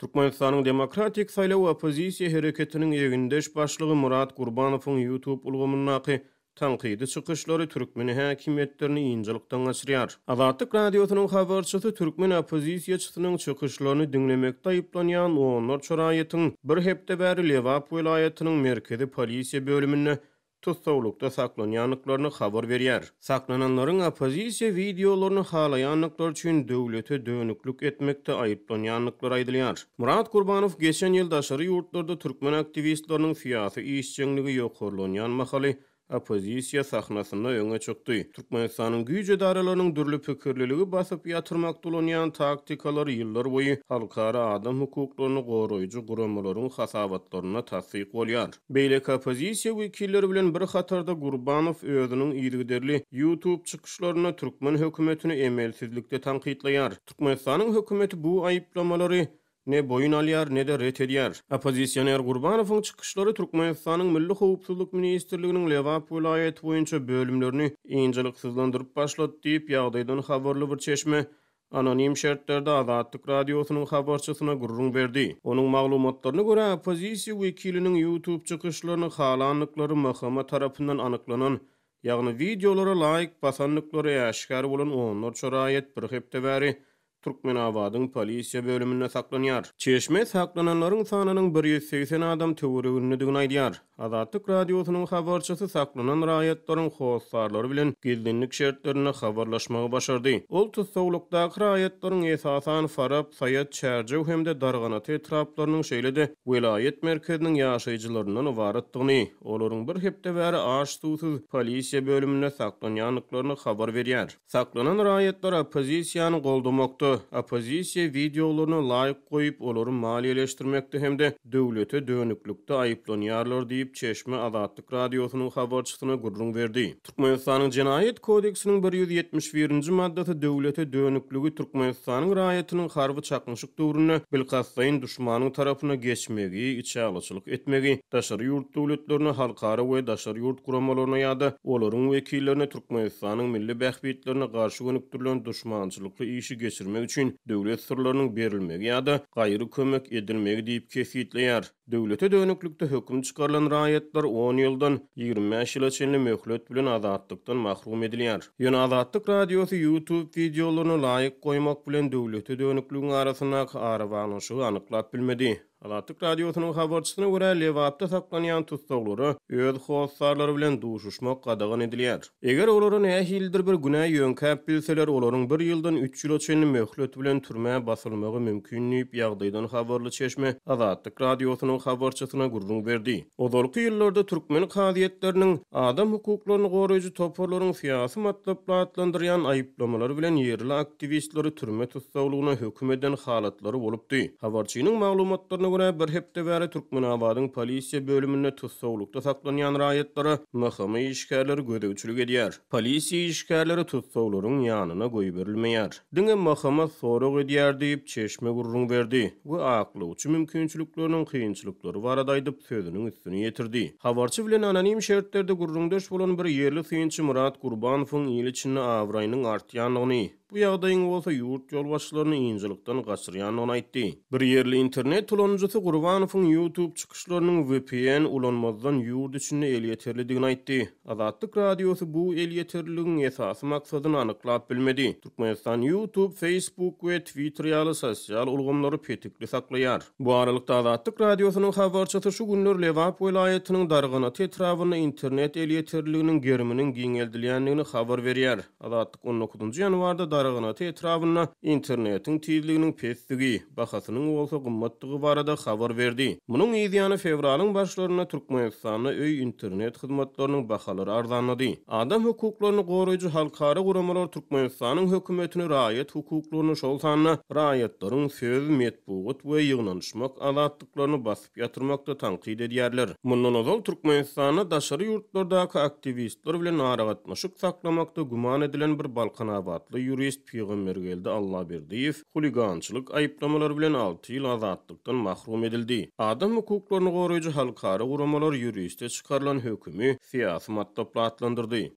Türkmenistanyň Demokratik saýlaw oppozisiýa hereketiniň egindeş başlygy Myrat Gurbanowyň YouTube ulgamyndaky tankydy çykyşlary türkmen häkimiýetlerini ynjalykdan gaçyrýar. Azatlyk Radiosynyň habarçysy türkmen oppozisiýaçysynyň çykyşlaryny diňlemekde aýyplanýan onlarça raýatyň bir hepde bäri Lebap welaýatynyň merkezi polisiýa bölüminde tussaglykda saklanýandyklaryny habar berýär. Saklananlaryň oppozisiýa wideolaryny halaýandyklary üçin döwlete dönüklik etmekde aýyplanýandyklary aýdylýar. Myrat Gurbanow geçen ýyl daşary ýurtlarda türkmen aktiwistleriniň syýasy işjeňligi ýokarlanýan mahaly oppozisiýa sahnasynda öňe çykdy. Türkmenistanyň güýç edaralarynyň dürli pikirliligi basyp ýatyrmakda ulanýan taktikalary ýyllarboýy halkara adam hukuklaryny goraýjy guramalaryň hasabatlarynda tassyk bolýar. Beýleki oppozisiýa wekilleri bilen bir hatarda Gurbanow özüniň yzygiderli YouTube çykyşlarynda türkmen hökümetini emelsizlikde tankytlaýar. Türkmenistanyň hökümeti bu aýyplamalary ne boýun alýar, ne-de ret edýär. Oppozisioner Gurbanowyň çykyşlary Türkmenistanyň Milli howpsuzlyk ministrliginiň Lebap welaýaty boýunça bölümlerini ynjalyksyzlandyryp başlady diýip, ýagdaýdan habarly bir çeşme anonim şertlerde Azatlyk Radiosynyň habarçysyna gürrüň berdi. Onuň maglumatlaryna görä, oppozisiýa wekiliniň YouTube çykyşlaryny halandyklary MHM tarapyndan anyklanan, ýagny wideolara laýk basandyklary äşgär bolan onlarça raýat bir hepde bäri Türkmenabadyň polisiýa bölüminde saklanýar. Çeşme saklananlaryň sanynyň 180 adam töweregindedigini aýdýar. Azatlyk Radiosynyň habarçysy saklanan raýatlaryň hossarlary bilen gizlinlik şertlerinde habarlaşmagy başardy. Ol tussaglykdaky raýatlaryň esasan Farap, Saýat, Çärjew hem-de Darganata etraplarynyň, şeýle-de welaýat merkeziniň ýaşaýjylaryndan ybaratdygyny, olaryň bir hepde bäri aç-suwsuz polisiýa bölüminde saklanýandyklaryny habar berýär. Saklanan raýatlar oppozisiýany goldamakda, oppozisiýa wideolaryna laýk goýup, olary maliýeleşdirmekde hem-de döwlete dönüklikde aýyplanýarlar diýip, çeşme Azatlyk Radiosynyň habarçysyna gürrüň berdi. Türkmenistanyň Jenaýat kodeksiniň 171-nji maddasy döwlete dönükligi Türkmenistanyň raýatynyň harby çaknyşyk döwründe bilkastlaýyn duşmanyň tarapyna geçmegi, içalyçylyk etmegi, daşary ýurt döwletlerine, halkara we daşary ýurt guramalaryna ýa-da olaryň wekillerine Türkmenistanyň milli bähbitlerine garşy gönükdirilen duşmançylykly işi geçirmek üçin döwlet syrlarynyň berilmegi ýa-da gaýry kömek edilmegi diýip kesgitleýär. Döwlete dönüklikde höküm çykarylan raýatlar on ýyldan 25 ýyla çenli möhlet bilen azatlykdan mahrum edilýär. Ýöne Azatlyk Radiosy YouTube wideolaryna laýk goýmak bilen döwlete dönükligiň arasyndaky arabaglanyşygy anyklap bilmedi. Azatlyk Radiosynyň habarçysyna görä, Lebapda saklanýan tussaglara öz hossarlary bilen duşuşmak gadagan edilýär. Eger olara nähilidir bir günä ýöňkäp bilseler, olaryň bir ýyldan üç ýyla çenli möhlet bilen türmä basylmagy mümkin diýip, ýagdaýdan habarly çeşme Azatlyk Radiosynyň habarçysyna gürrüň berdi. Ozalky ýyllarda türkmen kazyýetleriniň adam hukuklaryny goraýjy toparlaryň syýasy matlaply atlandyrýan aýyplamalary bilen ýerli aktiwistleri türme tussaglygyna höküm eden halatlary bolupdy. Habarçynyň maglumatlaryna görä, bir hepde bäri Türkmenabadyň polisiýa bölüminde tussaglykda saklanýan raýatlara MHM işgärleri gözegçilik edýär. Polisiýa işgärleri tussaglaryň ýanyna goýberilmeýär. Diňe MHM sorag edýär diýip, çeşme gürrüň berdi we aklawçy mümkinçilikleriniň kynçylyklary barada aýdyp, sözüniň üstüni ýetirdi. Habarçy bilen anonim şertlerde gürrüňdeş bolan bir ýerli synçy Myrat Gurbanowyň il içinde abraýynyň artýandygyny, bu ýagdaýyň bolsa ýurt ýolbaşçylaryny ynjalykdan gaçyrýandygyny aýtdy. Bir ýerli internet ulanyjysy Gurbanowyň YouTube çykyşlarynyň vpn ulanmazdan ýurt içinde elýeterlidigini aýtdy. Azatlyk Radiosy bu elýeterliligiň esasy maksadyny anyklap bilmedi. Türkmenistan YouTube, Facebook we Twitter ýaly sosial ulgamlary petikli saklaýar. Bu aralykda, Azatlyk Radiosynyň habarçysy şu günler Lebap welaýatynyň Darganata etrabynda internet elýeterliliginiň geriminiň giňeldilýändigini habar berýär. Azatlyk on dokuzynjy ýanwarda Darganata etrabynda internetiň tizliginiň pesdigi, bahasynyň bolsa gymmatdygy barada habar berdi. Munuň yzýany fewralyň başlarynda Türkmenistanda öý internet hyzmatlarynyň bahalary arzanlady. Adam hukuklaryny goraýjy halkara guramalar Türkmenistanyň hökümetini raýat hukuklaryny, şol sanda raýatlaryň söz, metbugat we ýygnanyşmak azatlyklaryny basyp ýatyrmakda tankyt edýärler. Mundan ozal Türkmenistanda daşary ýurtlardaky aktiwistler bilen aragatnaşyk saklamakda güman edilen bir balkanabatly ýurist Pygambergeldi Allaberdiýew huligançylyk aýyplamalary bilen alty ýyl azatlykdan mahrum edildi. Adam hukuklaryny goraýjy halkara guramalar ýuriste çykarylan hökümi syýasy matlaply atlandyrdy.